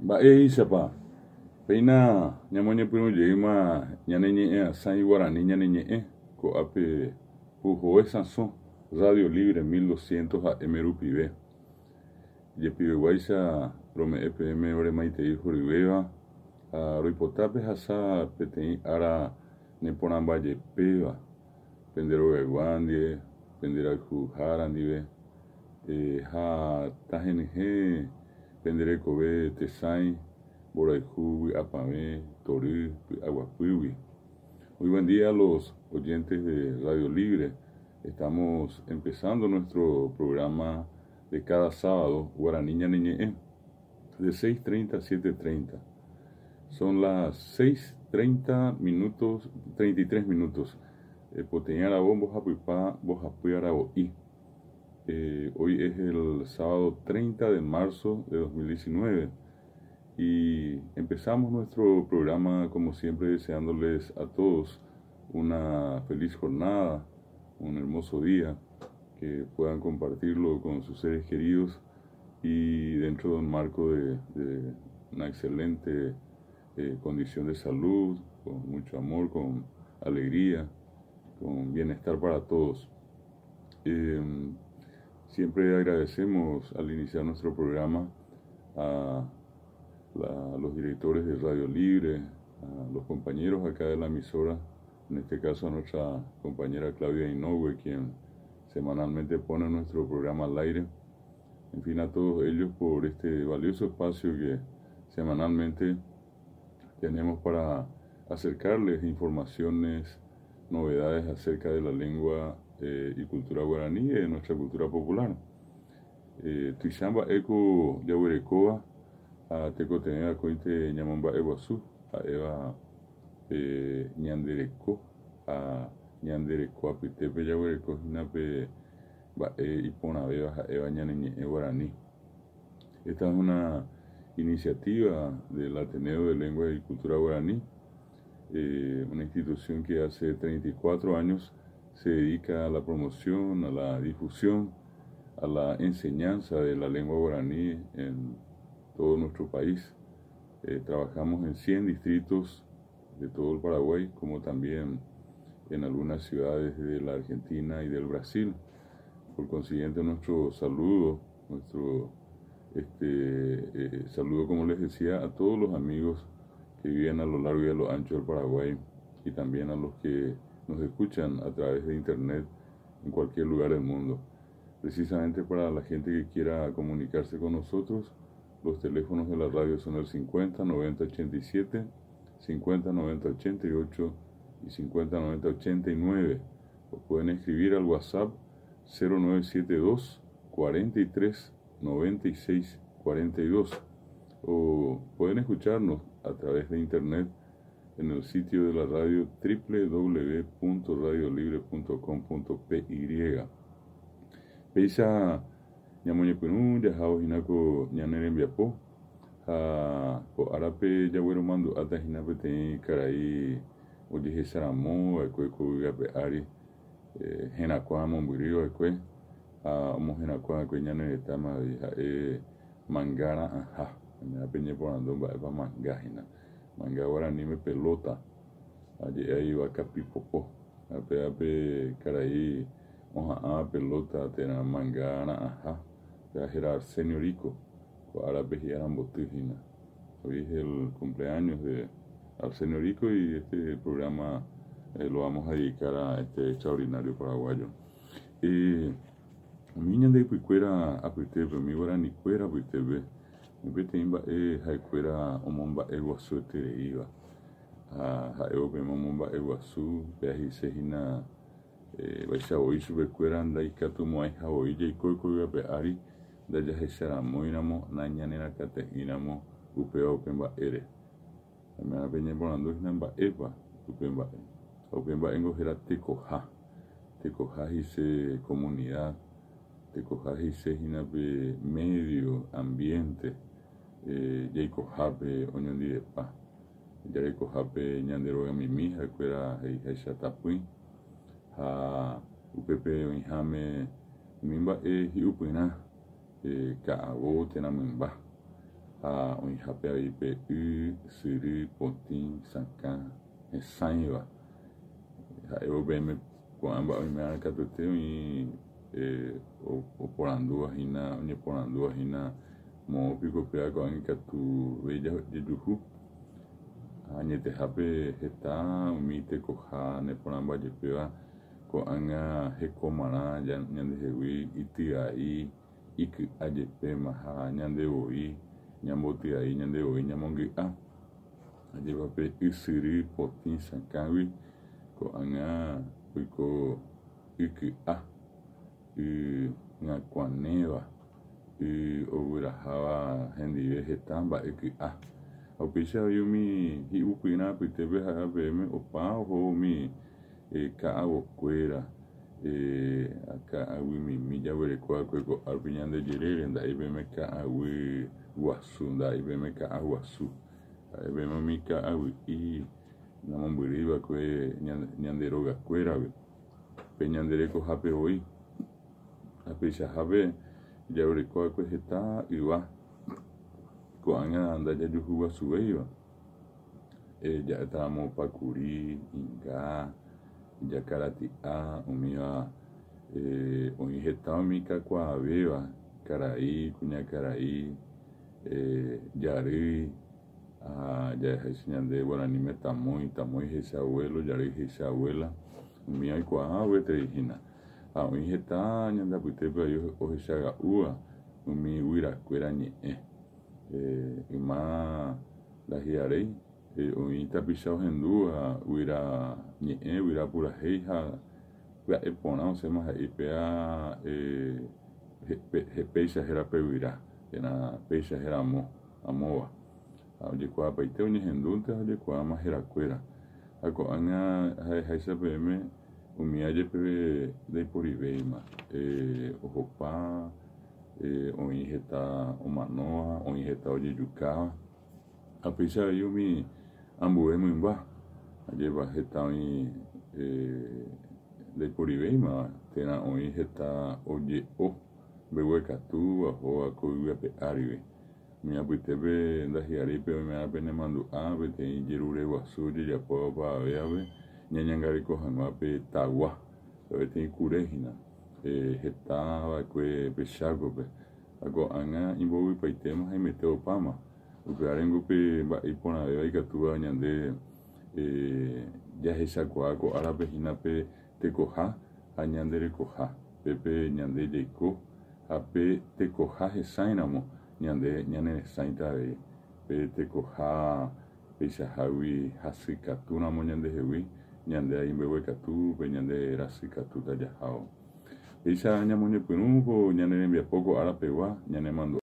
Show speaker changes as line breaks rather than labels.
Mba'éichapa péina ñamoñepyrũ jeýma ñane ñe'ẽ'asãi guarani ñane ñe'ẽ ko'ápe Puhoe Sãso Radio Libre 1200 AM rupive. Jepiveguáicha rome'ẽ peẽme oremaitei horyvéva ha roipota pehasa peteĩ ára neporãmbajepéva pende rogaygua ndive, pende rayhuhára ndive ha tahenyhẽ pende rekove tesãi, mborayhu, vy'apavẽ, tory, py'aguapýgui. Muy buen día a los oyentes de Radio Libre. Estamos empezando nuestro programa de cada sábado, Guaraní Ñane Ñe'ẽ, de 6.30 a 7.30. Son las 6.30 minutos, 33 minutos. Poteĩ aravo mbohapypa mbohapy aravo'i. Hoy es el sábado 30 de marzo de 2019 y empezamos nuestro programa como siempre deseándoles a todos una feliz jornada, un hermoso día, que puedan compartirlo con sus seres queridos y dentro de un marco de, de una excelente eh, condición de salud, con mucho amor, con alegría, con bienestar para todos. Eh, siempre agradecemos al iniciar nuestro programa a la, los directores de Radio Libre, a los compañeros acá de la emisora, en este caso a nuestra compañera Claudia Inoue, quien semanalmente pone nuestro programa al aire. En fin, a todos ellos por este valioso espacio que semanalmente tenemos para acercarles informaciones, novedades acerca de la lengua y cultura guaraní y de nuestra cultura popular. Tuicha mba'éko jaguerekóva ha tekotevẽ akóinte ñamomba'eguasu ha'éva pe ñande reko ha ñande reko apytépe jaguereko hína pe mba'e iporãvéva ha'éva ñane ñe'ẽ guarani. Esta es una iniciativa del Ateneo de Lengua y Cultura Guaraní, una institución que hace 34 años se dedica a la promoción, a la difusión, a la enseñanza de la lengua guaraní en todo nuestro país. Trabajamos en 100 distritos de todo el Paraguay, como también en algunas ciudades de la Argentina y del Brasil. Por consiguiente, nuestro saludo, nuestro saludo, como les decía, a todos los amigos que viven a lo largo y a lo ancho del Paraguay y también a los que nos escuchan a través de internet en cualquier lugar del mundo. Precisamente para la gente que quiera comunicarse con nosotros, los teléfonos de la radio son el 50 90 87, 50 90 88 y 50 90 89. O pueden escribir al WhatsApp 0972 43 96 42. O pueden escucharnos a través de internet en el sitio de la radio www.radiolibre.com.py. Péicha ñamoñepyrũ jahávo hína ko ñane rembiapo ha ko árape jagueromandu'áta hína peteĩ karai ojehecharamóva'ekue ko yvy ári herakuã mombyryva'ekue ha omoherakuãva'ekue ñane retãme avei ha'e manga ra'ãha. Pe ñeporandu mba'épa manga hína. Manga guaraníme pelota, aje'e vakapipopo. Ha péva pe karai oha'ãva pelota térã manga ra'ãha, péva héra Arsenio Rico, ko árape hi'aramboty hína. Hoy es el cumpleaños de Arsenio Rico y este programa lo vamos a dedicar a este extraordinario paraguayo. Umi ñande ypykuéra apytépe, umi guaranikuéra apytépe, peteĩ mba'e ha'ekuéra omomba'eguasuetereíva. Ha ha'évo peẽme omomba'eguasu, péva he'ise hína vaichavoi chupekuéra ndaikatumo'ãiha voi jaiko ko yvy ári ndajahecharamóiramo nañanerakate'ỹiramo upéva upe mba'ére. Aimérã peñeporandu hína mba'épa upe mba'e. Ha upe mba'éngo héra tekoha. Tekoha he'ise comunidad, tekoha he'ise hína pe medio, ambiente jaikohápe oñondivepa. Jarekohápe ñande rogamimi ha'ekuéra he'iháicha tapỹi ha upépe oĩháme umi mba'e hi'upyrã ka'avo térã mymba. Ha oĩhápe avei pe y syry potĩ sakã hesãiva. Ha'évo peẽme ko'ã mba'e oime'arã katuete oĩ oporandúva hína, oñeporandúva hína moõ piko péva ko'ág̃a ikatuve jajuhu. Añetehápe heta umi tekoha neporãmba jepéva ko'ág̃a hekomarã ñandehegui ityai, iky'a jepéma ha ñande voi ñambotyai, ñande voi ñamongy'a. Ajépa pe ysyry potĩ sakãgui ko'ág̃a oiko yky'a, y hyakuãnéva, y ogueraháva hendive heta mba'e ky'a. Ha upéicha avei umi hi'upyrã apytépe ha'éva peẽme opa oho umi ka'avokuéra, ka'aguymimi jaguereko va'ekue ko'árupi ñande jerére, nda'éi peẽme ka'aguy guasu, nda'éi peẽme ka'a guasu, ha'e peẽme umi ka'aguy'i namombyrýi va'ekue ñande rogakuéragui, pe ñande rekohápe voi. Ha peichahápe jaguereko va'ekue heta yva, ko'ág̃a ndajajuhuguasuvéiva. Ja'étaramo pakuri, inga, jakarati'a, umíva oĩ heta umi kakuaavéva, karai, kuñakarai, jarýi, ha ja'eháicha ñande guaraníme tamói, tamói he'ise abuelo, jarýi he'ise abuela, umíva oikuaa gueteri hína. Ha oĩ heta ñande apytépe avei ohechaga'úva umi guyrakuéra ñe'ẽ. Yma ndahi'aréi oĩ tapicha ohendúva guyra ñe'ẽ, guyra purahéi ha pya'e porã osẽma he'i péa péicha héra pe guyra térã péicha héra amo, amóva. Ha ojekuaapaite oñehendúnte ha ojekuaáma herakuéra. Ha ko'ág̃a ha'eháicha peẽme umíva jepe ndaiporivéima ohopa. Oĩ heta omanóva, oĩ heta ojejukáva, ha péicha avei umi ambue mymba, ajépa heta oĩ ndaiporivéimava térã oĩ heta oje'o mbeguekatúva ohóva ko yvy ape árigui. Umi apytépe ndahi'aréi pe oime'ã penemandu'a peteĩ jerure guasu ojejapóva opavavévape ñañangareko hag̃ua pe tagua, peteĩ kure hína. Heta va'ekue pe Chákope, ha ko'ág̃a imbovypaitéma haimete opáma. Upévarengo pe mba'e iporãvéva ikatúva ñande jahechakuaa ko árape hína pe tekoha ha ñande rekoha, pépe ñande jaiko ha pe tekoha hesãiramo ñande ñaneresãita avei. Pe tekoha peichahágui hasykatúramo ñandehegui, ñande ai mbeguekatu pe ñande rasykatúta jahávo. Péicha ñamoñepyrũ ko ñane rembiapo ko ára pegua ñanemandu'a.